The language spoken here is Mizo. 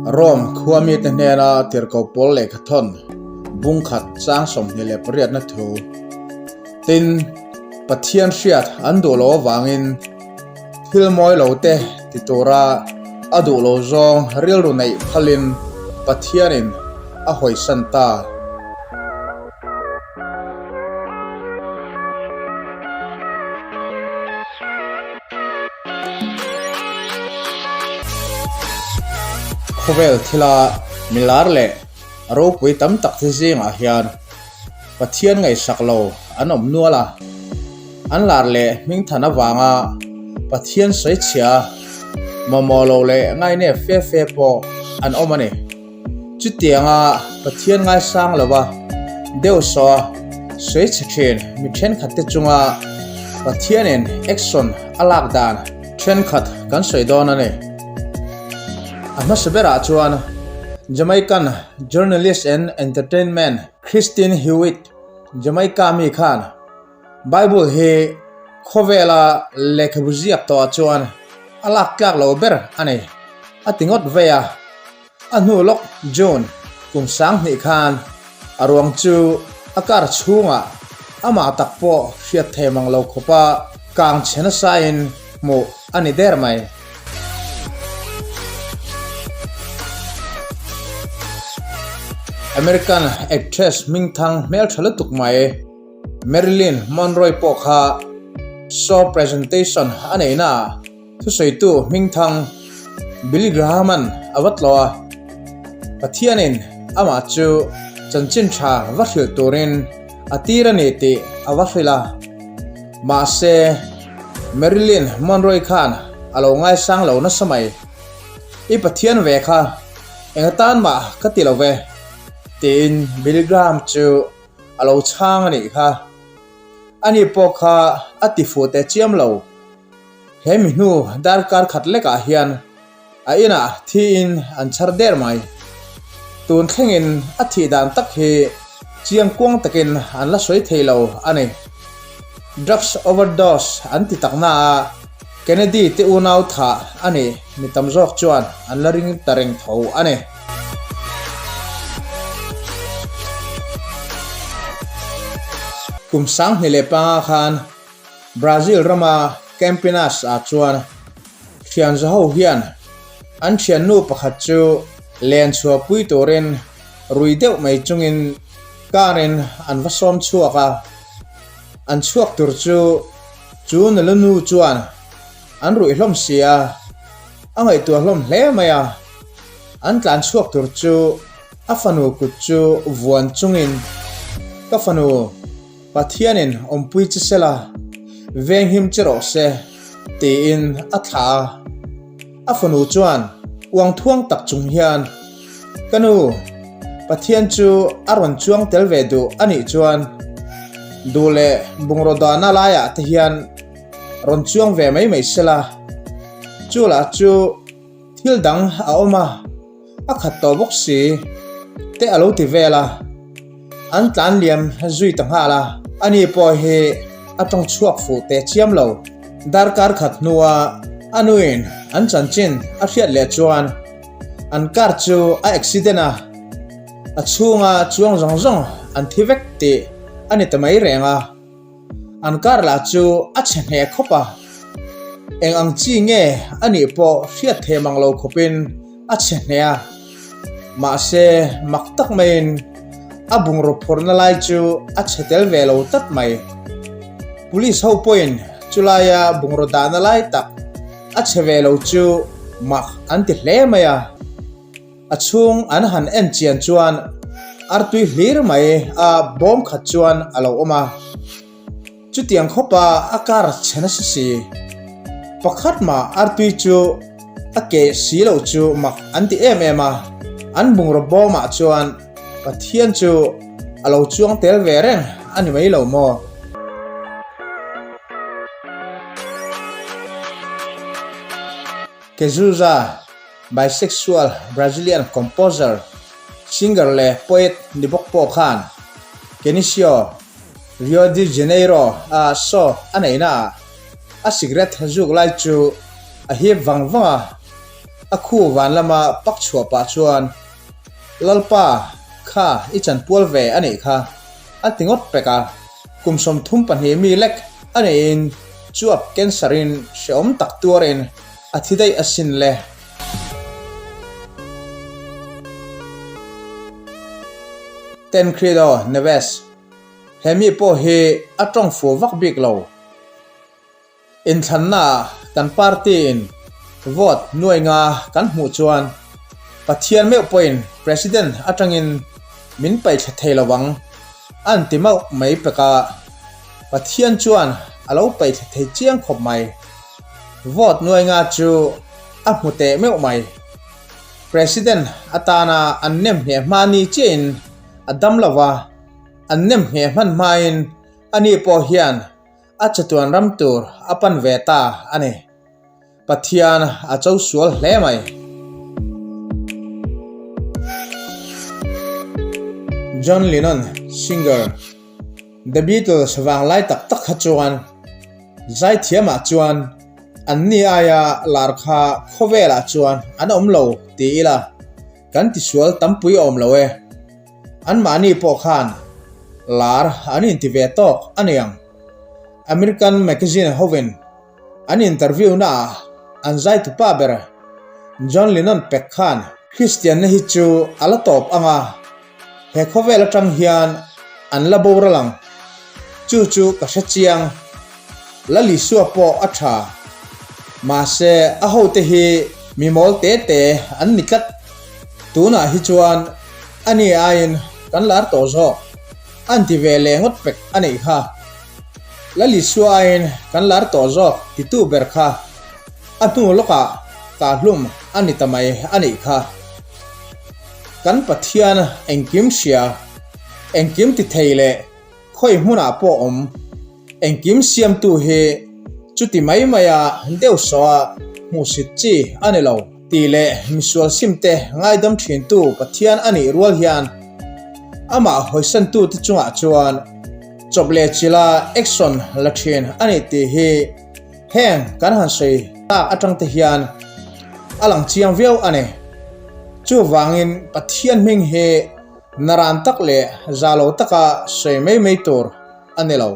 Rome khua mite hnena tirhkoh pawl lehkhathawn bungkhat chang 28 na thu. Tin, Pathian hriat an duh loh avangin thil mawi lo te ti tura a duh lo zawng rilru neih phalin Pathianin a hawisan ta. Khawvel thila milar leh ropui tam tak te zingah hian Pathian ngaihsak lo an awm nual a, an lar leh hmingthan avanga Pathian sawichhia mamawh lo leh ngainep fe fe pawh an awm a ni. Chutianga Pathian ngaisang lova deuhsawh sawi chhe thin mi thenkhat te chunga Pathianin action a lak dan thenkhat kan sawi dawn a ni. A hmasa berah chuan Jamaican journalist and entertainment Christine Hewitt, Jamaica mi khan Bible hi khawvela lehkhabu ziak tawhah chuan a lak tlak lo ber a ni a ti ngawt vei a. A hnu lawk June kum 2000 khan a ruang chu a car chhungah amah tak pawh hriat thei mang lo khawpa kang chhe nasain hmuh a ni der mai. American actress hmingthang hmeltha lutuk mai Marilyn Monroe pawh kha show presentation a neihnaah Thusawitu hmingthang Billy Graham-a'n a va tlawh a, Pathianin amah chu chanchin tha va hrilh turin a tir a ni tih a va hrilh a. Mahse, Marilyn Monroe khan a lo ngaisang lo nasa mai. I Pathian ve kha eng atan mah ka ti lo ve, tiin Billy Graham chu a lo chhang a nih kha. Ani pawh kha a ti fuh teh chiam lo. He mi hnu darkar khat lekah hian a inah thiin an chhar der mai. Tun thlengin a thih dan tak hi chiang kuang takin an la sawi thei lo a ni. Drugs overdose an ti tak na a, Kennedy te unau thah a nih mi tam zawk chuan an la ring ta reng tho a ni. Kum 2005 khan Brazil rama Campinas ah chuan thian zaho hian an thiannu pakhat chu len chhuahpui turin rui deuh mai chungin car in an va sawm chhuak a, an chhuak tur chu chu nula nu chuan an ruih hlawm si a, a ngaihtuah hlawm hle mai a, an tlan chhuak tur chu a fanu kut chu vuan chungin ka fanu Pathianin awmpui che sela, venghim che rawh se, tiin a thlah a. A fanu chuan uang thuang tak chung hian, Ka nu, Pathian chu a rawn chuang tel ve duh a nih chuan duh leh bungraw dahna laiah te hian rawn chuang ve mai mai sela, chu lah chu thil dang a awm a. A khat tawh bawk si te a lo ti vel a, an tlan liam zui ta nghal a. Ani pawh hi a tawng chhuak fuh teh chiam lo. Darkar khat hnua a nuin an chanchin a hriat leh chuan an car chu a accident a, a chhunga chuang zawng zawng an thi vek tih a ni ta mai reng a. An kar lah chu a chhe hneh khawp a, eng ang chi nge a nih pawh hriat thei mang lo khawpin a chhe hneh a. Mahse, mak tak maiin a bungraw phurna lai chu a chhe tel ve lo tlat mai. Police ho pawhin chulaia bungraw dahna lai tak a chhe ve lo chu mak an ti hle mai a. A chhung an han en chian chuan artui hlir mai a bawm khat chuan a lo awm a. Chutiang khawpa a kar chhe nasa si. Pakhat mah artui chu a keh si loh chu mak an ti em em a. An bungraw bawmah chuan Pathian chu a lo chuang tel ve reng a ni mai lo maw? Kezuza Bisexual Brazilian composer, singer leh poet ni bawk pawh khan Kenisio, Rio de Janeiro a show a neihna ah a cigarette zuk lai chu a hip vang vang a. A khu van lama pak chhuah pah chuan, Lalpa, kha i chanpual ve a nih kha, a ti ngawt pek a. Kum 32 mi lek a neihin chuap cancer in hrehawm tak tuarin a thi daih asin le. Tancredo Neves, He mi pawh hi a tawng fu vak bik lo. Inthlannaah kan party-in vote nuai nga kan hmuh chuan Pathian meuh pawhin President atangin min paihthla thei lo ang an ti mauh mai pek a, Pathian chuan a lo paihthla thei chiang khawp mai. Vote nuai nga chu a hmu teh meuh mai. President atana an nem ngheh hma ni chiahin a dam lo va, an nem ngheh hman hmain ani pawh hian A chatuan ram tur a pan ve ta a ni. Pathian a cho sual hle mai. John Lennon, singer, The Beatles vanglai tak tak kha chuan zaithiamah chuan anni aia lar kha khawvelah chuan an awm lo ti ila kan tisual tampui awm lo e. Anmahni pawh khan lar an inti ve tawk a niang. American magazine hovin an interview naah an zaitupa ber John Lennon pek khan Kristianna hi chu a la tawp ang a, he khawvel atang hian an la boral ang. Chu chu ka hre chiang. Lalisua pawh a tha. Mahse a hote hi mi mawl te te an ni tlat. Tunah hi chuan a ni aiin kan lar tawh zawk an ti ve leh ngawt pek a neih kha. Lalisua aiin kan lar tawh zawk titu ber kha a hnu lawkah kahlum a ni ta mai a nih kha. Kan Pathian engkim hria, engkim ti thei leh Khawi hmunah pawh awm engkim siamtu hi chuti mai maia deuh sawha hmuhsit chi a ni lo tih leh misual simte ngaidam thintu Pathian a nih rual hian amah hawisantute chungah chuan chawp leh chila action la thin a ni tih hi heng kan han sawi tak atangte hian a lang chiang viau a ni. Chuvangin Pathian hming hi Naran tak leh za lo taka sawi mai mai tur a ni lo.